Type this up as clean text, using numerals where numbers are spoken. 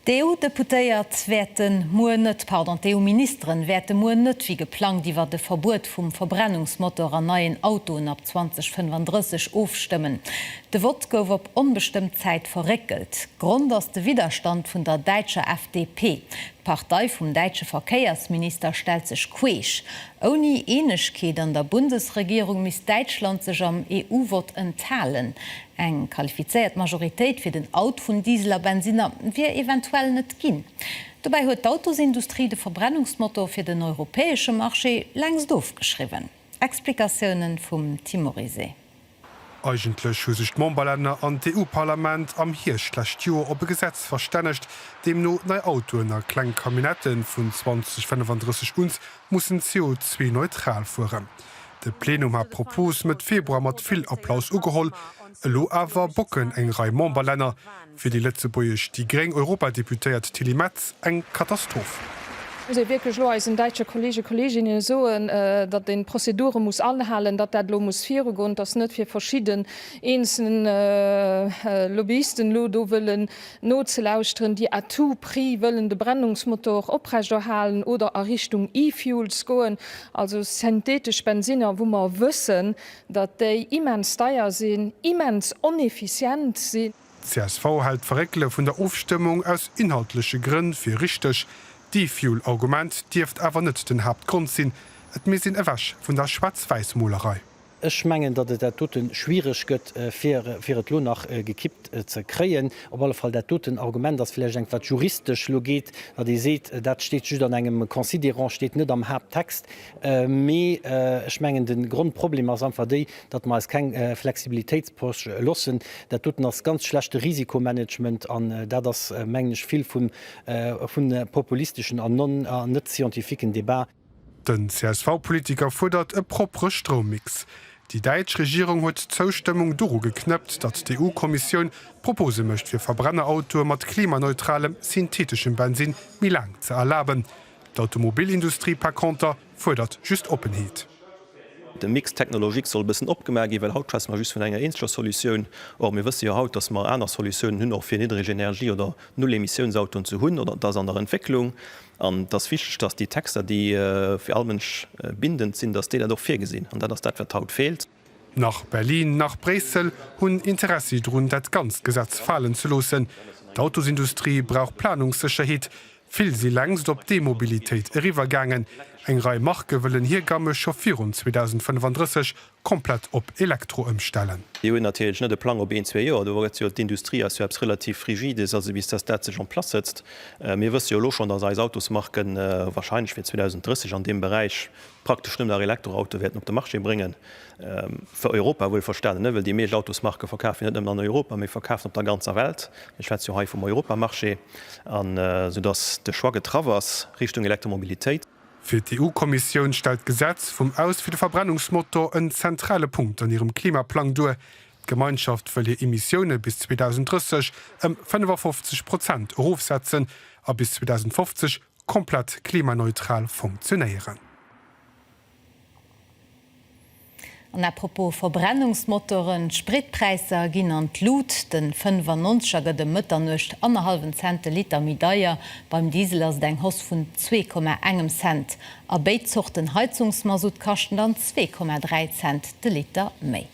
D'EU-Deputéiert wäerte muer net, pardon, d'EU-Ministeren wäerte muer net wéi geplangt iwwert e Verbuet vum Verbrennungsmotor an neien Autoen ab 2035 ofstëmmen. De Vott gouf op onbestëmmt Zäit verréckelt. Grond ass de Widderstand vun der däitscher FDP. D'Partei vum däitsche Verkéiersminister stellt sech queesch. Ouni Eenegkeet an der Bundesregierung misst Däitschland sech am EU-Vott enthalen. Eng qualifizéiert Majoritéit fir den Out vun Diesel a Bensinner wier eventuell net ginn. Dobäi huet d'Autosindustrie de Verbrennungsmotor fir den europäesche Marché längst ofgeschriwwen. Explikatioune vum Tim Morizet. Eigentlech hu sech d'Memberlänner an d'EU-Parlament am Hierscht d'lescht Joer op e Gesetz verstännegt, deemno nei Autoen a kleng Camionnettë vun 2035 un mussen CO2-neutral fueren. De Plenum hat d'Propos Mëtt Februar mat vill Applaus ugeholl. Elo awer bocken eng Rei Memberlänner. Fir déi lëtzebuergesch déi gréng Europadeputéiert Tilly Metz eng Katastroph. Muss ee wierklech elo eisen däitsche Kollege, Kolleginnen soen, datt een d'Prozedure muss anhalen, datt dat elo muss virugoen, datt net fir verschidden eenzelne Lobbyisten elo do wëllen nozelauschteren, déi à tout prix wëllen de Brennungsmotor oprechterhalen oder a Richtung E-Fuels goen, also synthetesch Bensinner, wou mer wëssen, datt déi immens deier sinn, immens oneffizient sinn. D'CSV hält d'Verréckele vun der Ofstëmmung aus inhaltleche Grënn fir richteg. D'E-Fuel-Argument dierft awer net den Haaptgrond sinn. Et misst een ewech vun der Schwaarz-Wäiss-Molerei. Ech mengen, datt et dat dote schwiereg gëtt, fir et elo nach gekippt ze kréien. Op alle Fall dat doten Argument ass vläicht engt, wat juristesch elo geet, datt ee seet, dat steet just an engem Considérant, steet net am Haapttext. Mee ech mengen, de Grondproblem ass einfach déi, datt mer eis keng Flexibilitéitspoche loossen. Dat doten ass ganz schlechte Risikomanagement an dat ass, mengen ech, vill vum populisteschen an net scientifiquen Débat. Den CSV-Politiker fuerdert e proppere Stroummix. Déi däitsch Regierung huet d'Zoustëmmung doru geknëppt, datt d'EU-Kommissioun Propose mécht fir Verbrennerautoe mat klimaneutralem syntheteschem Bensinn méi laang ze erlaben. D'Automobilindustrie par conter fuerdert just Oppenheet. De Mix technologique soll e bëssen opgemaach ginn, well haut schwätze mer just vun enger eenzeger Solutioun. Or, mir wësse jo haut, dass mer aner Solutiounen hunn, och fir Niddregenergie oder Null-Emissiounsautoen ze hunn, oder et ass an der Entwécklung. An et ass wichteg, dass déi Texter, déi fir all Mënsch bindend sinn, dass déi dat och virgesinn. An dat ass dat, wat haut feelt. Nach Berlin, nach Bréissel hunn Interessi drun, dat ganzt Gesetz falen ze loossen. D'Autosindustrie brauch Planungssécherheet. Vill si längst op d'E-Mobilitéit eriwwergaangen. Eng Rei Marke wëllen hir Gamme scho virun 2035 komplett op Elektro ëmstellen. Déi hunn natierlech net e Plang op een, zwee Joer. Do gëtt jo, d'Industrie ass jo eppes relativ Rigides, also bis dass dat sech en place sëtzt. Mir wësse jo elo schonn, dass eis Autosmarken wahrscheinlech fir 2030 an deem Beräich praktesch nëmmen nach Elektroautoe wäerten op de Marché bréngen, fir Europa wuelverstanen, well déi meescht Autosmarke verkafen jo net nëmmen an Europa, mee verkafen op der ganzer Welt. Mir schwätze jo hei vum Europamarché, an soudass de Choix getraff ass Richtung Elektromobilitéit. Fir d'EU-Kommissioun stellt d'Gesetz vum Aus fir de Verbrennungsmotor en zentrale Punkt an hirem Klimaplang duer. D'Gemeinschaft wëll hir Emissioune bis 2030 ëm 55 Prozent erofsetzen a bis 2050 komplett klimaneutral funktionéieren. An à propos Verbrennungsmotoren, d'Spritpräisser ginn an d'Lut. Den 95er gëtt ëm Mëtternuecht annerhallwen Cent de Liter méi deier. Beim Diesel ass et eng Hausse vun 2,engem Cent. A béid Zorten Heizungsmasutt kaschten dann 2,3 Cent de Liter méi.